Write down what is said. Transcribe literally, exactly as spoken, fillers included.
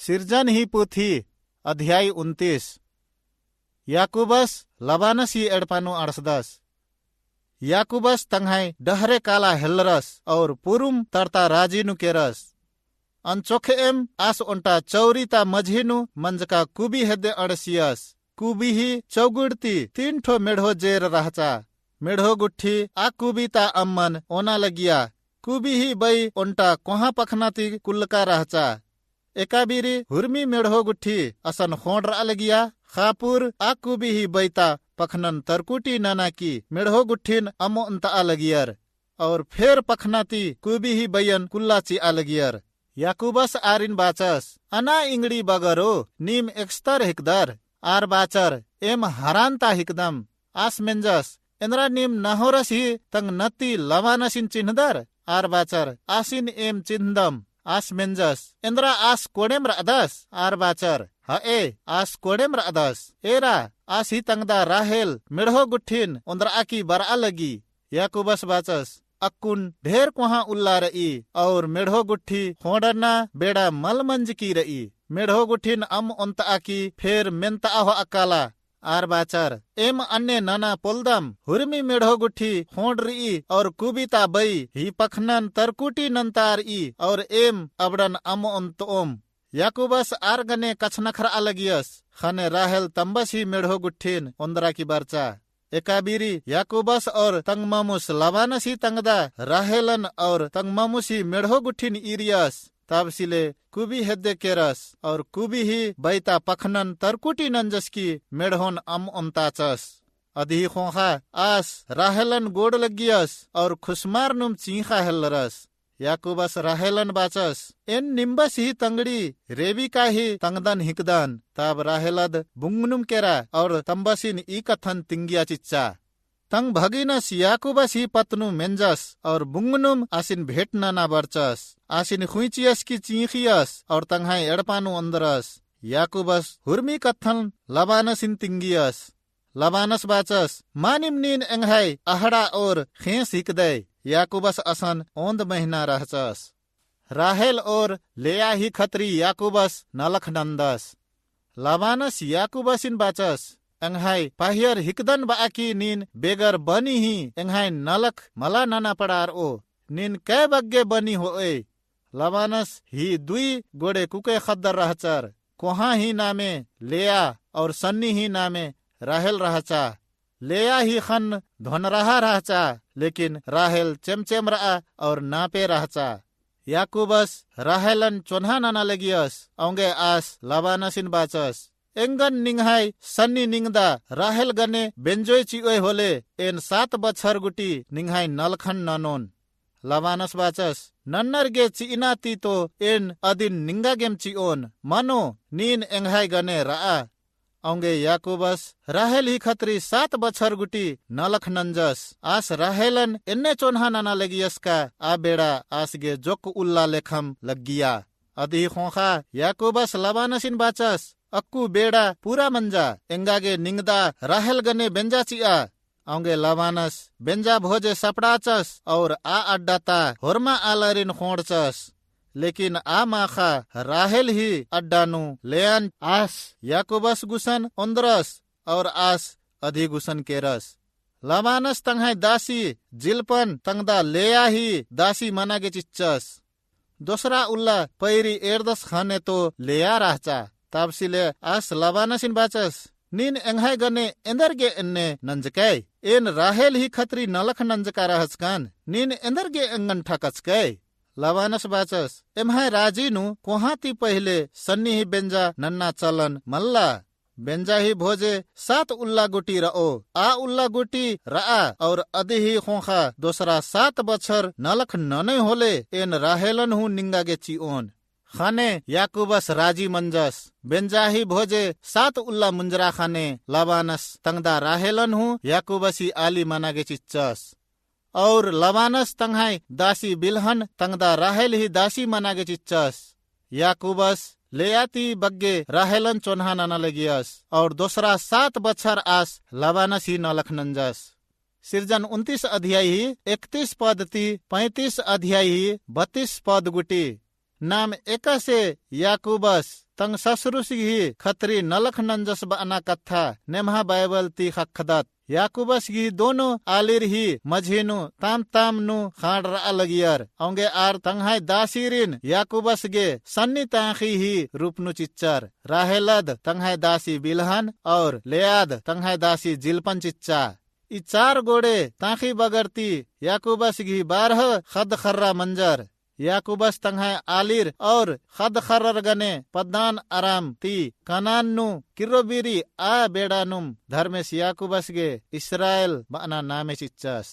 सिरजन ही पुथी, अध्याय उन्तीस। याकूबस लबानस ही एड़पा नू अंड़सदस। याकूबस तंग्है डहरे काला हेल्लरस और पुरुम तरता राजी नू केरस। अनचोखे एम आस ओन्टा चौरी ता मझी नू मंजका कुबी हेद्दे अंड़सियस। कुबी ही चौगुड़ ती तीन ठो मेढ़ो जेर रहचा। मेढ़ो गुट्ठी आ कुबी ता अम्मन ओना लगिया। कुबी ही बई ओन्टा कोहाँ पखना ती कुल्लका रहचा। एका बीरी हुरमी मेढ़ो गुट्ठी असन ख़ोंड़रआ लगिया। ख़ापुर आ कुबी ही बई ता पखनन तरकुटी नना की मेढ़ो गुट्ठिन अम्म ओन्तआ लगियर। और फेर पखना ती कुबी ही बईयन कुल्ला चिआ लगियर। याकूबस आरिन बाचस, अना इंगड़ी बगरो, नीम एकस्तर हिकदर? आर बाचर, एम हरान ता हिकदम। आस मेंजस, एन्दरा नीम नाहोरस ही तंग नती लबानसिन चिन्हदर? आर बाचर, आसिन एम चिन्हदम। आस मेंजस, एन्दरा आस कोड़ेम रअदस? आर बाचर, हए, आस कोड़ेम रअदस। एरा, आस ही तंगदा राहेल मेढ़ो गुट्ठिन ओन्दरआ की बरआ लगी। याकूबस बाचस, अक्कुन ढेर कोहाँ उल्ला रई, और मेढ़ो गुट्ठी ख़ोंड़रना बेड़ा मल मंजकी रई। मेढ़ो गुट्ठिन अम्म ओन्तआ की फेर मेन्तआ होआ काला। आर बाचर, एम अन्ने नना पोलदम, हुरमी मेढ़ो गुट्ठी ख़ोंड़रई और कुबी ता बई ही पखनन तरकुटी नन्तारई और एम अबड़न अम्म ओन्तओम। याकूबस आर गने कछनखरआ लगियस, ख़ने राहेल तम्बस ही मेढ़ो गुट्ठिन ओन्दरा की बरचा। एका बीरी याकूबस और तंग ममुस लबानस ही तंगदा राहेलन और तंग ममुस ही मेढ़ो गुट्ठिन ईरियस। तबसिले कुबी हेद्दे केरस और कुबी ही बई ता पखनन तरकुटी नंजस की मेढ़ोन अम्म ओन्ताचस। अदही ख़ोख़ा आस राहेलन गोड़ लग्गियस और खुसमार नुम चींख़ा हेल्लरस। याकूबस राहेलन बाचस, एन निम्बस ही तंगड़ी रेबिका ही तंगदन हिकदन। तब राहेलद बुंगनुम केरा और तम्बसिन ई कत्थन तिंगिया चिच्चा। तंग भगिनस याकूबस ही पत्त नू मेंजस और बुंगनुम आसिन भेंट नना बरचस। आसिन ख़ुइचियस की चींख़ियस और तंग्है एड़पा नू ओन्दरस। याकूबस हुरमी कत्थन लबानसिन तिंगियस। लबानस बाचस, मानिम नीन एंग्है अहड़ा और ख़ेंस हिकदय। याकूबस असन ओन्द महिना रहचस। राहेल और लेया ही खतरी याकूबस नलख नन्दस। लबानस याकूबसिन बाचस, एंग्है पहियर हिकदन बआ की नीन बेगर बनी ही एंग्है नलख मला नना पड़ारओ। नीन कै बग्गे बनी होओय? लबानस ही दुई गोड़े कुके ख़द्दर रहचर। कोहाँ ही नामे लेया और सन्नी ही नामे राहेल रहचा। लेया ही ख़न्न धोनरहा रहचा, लेकिन राहेल चेमचेमरआ और नापे रहचा। याकूबस राहेलन चोन्हा नना लगियस, औंगे आस लबानसिन बाचस, एंगन निंग्है सन्नी निंगदा राहेल गने बेंजोय चिओय होले, एन सात बछर गुटी निंग्है नलखन ननोन। लबानस बाचस, नन्नर गे चिअना ती तो एन अदिन निंगा गेम चिओन, मनो नीन एंग्है गने रआ। औंगे याकूबस राहेल ही खतरी सात बछर गुटी नलख नंजस। आस राहेलन एन्ने चोन्हा नना लगियस का आ बेड़ा आस गे जोक उल्ला लेखम लग्गिया। अदही ख़ोख़ा याकूबस लबानसिन बाचस, अक्कु बेड़ा पूरा मंजा, एंगा गे निंगदा राहेल गने बेंजा चिआ। औंगे लबानस बेंजा भोजे सपड़ाचस और आ अड्डा ता होरमा आलारिन ख़ोंड़चस। लेकिन आ माख़ा राहेल ही अड्डा नू लेयान आस याकूबस गुसन ओन्द्रस और आस अदही गुसन केरस। लबानस तंग्है दासी जिलपन तंगदा लेया ही दासी मना गे चिच्चस। दोसरा उल्ला पैरी एरदस ख़ने तो लेया रहचा। तबसिले आस लबानसिन बाचस, नीन एंग्है गने एन्देरगे एन्ने नंजकय? एन राहेल ही खतरी नलख नंजका रहचकन, नीन एन्देरगे एंगन ठकचकय? लबानस बाचस, एम्है राजी नू कोहाँ ती पहिले सन्नी ही बेंजा नन्ना चलन मल्ला। बेंजा ही भोजे सात उल्ला गुटी रओ। आ उल्ला गुटी रआ और अदही ख़ोख़ा दोसरा सात बछर नलख ननोय होले एन राहेलन हूँ निंगा गे चिओन। ख़ने याकूबस राजी मंजस। बेंजा ही भोजे सात उल्ला मुंजरा ख़ने लबानस तंगदा राहेलन हूँ याकूबस ही आली मना गे चिच्चस। और लबानस तंग्है दासी बिलहन तंगदा राहेल ही दासी मना गे चिच्चस। याकूबस लेया ती बग्गे राहेलन चोन्हा नना लगियस और दोसरा सात बछर आस लबानस ही नलख नंजस। सिरजन उन्तीस अध्याय ही इकतीस पद ती पैंतीस अध्याय ही बत्तीस पद गुटी। नाम एकासे याकूबस तंग ससुरुस गही खतरी नलख नंजस बअना कत्था नेम्हा बाइबल ती ख़क्खदत। याकूबस गही दोनों आलिर ही मझी नू ताम-ताम नू ख़ांड़ रआ लगियर। औंगे आर तंग्है दासीरिन याकूबस गे सन्नी तांख़ी ही रूप नू चिच्चर। राहेलद तंग्है दासी बिलहन और लेआद तंग्है दासी जिलपन चिच्चा। ई चार गोड़े तांख़ी बगर ती याकूबस गही बारह ख़द्द ख़र्रा मंजर। याकूबस तंग्है आलिर और ख़द्द ख़र्रर गने पद्दान अराम ती कनान नू किर्रो बीरी आ बेड़ा नुम धर्मेस याकूबस गे इस्राएल बअना नामे चिच्चस।